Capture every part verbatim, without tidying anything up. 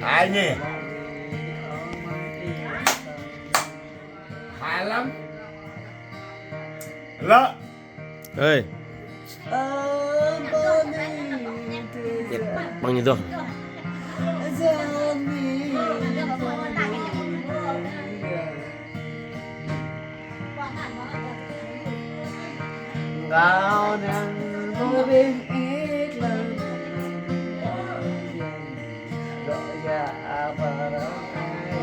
Ai nhỉ? Hai lăm. Lơ. Ơi. Yep, bằng như đó. Kâo đang bơ ƀing ih lăng. Rŏ ya apa rŏ ai.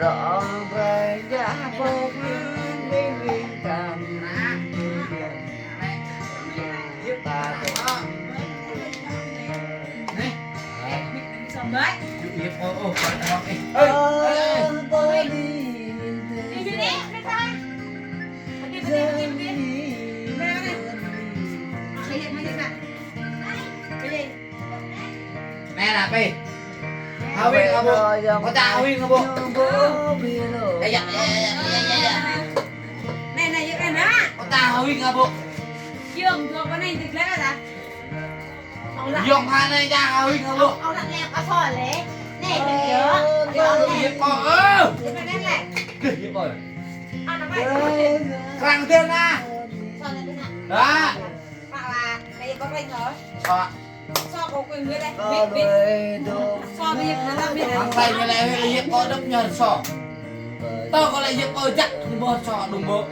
Rŏ brơi ya pô phan ƀing ƀing tam. Sampai. Ơ, bơ đi. Nè nè, Pi. Hawing ngă ƀô̆. Kâo ta hawing ngă ƀô̆. Ê, ya, ya, ya. Nè nè, yơh nè. Kâo ta hawing ngă ƀô̆. Yơh, dua con này thì lẽ ra. Yŏng ha anai čang hawing ngă ƀô̆. Ơ, yơh kâo, ơ. Yơh kâo. Krang den ah. Dah. Kâo. Hăng tay ñu lĕ, yơh kâo đơ̆p ñu rơsô. Tơ kâo lĕ yơh kâo jak ñu bơh rơsô đŭng ƀô̆.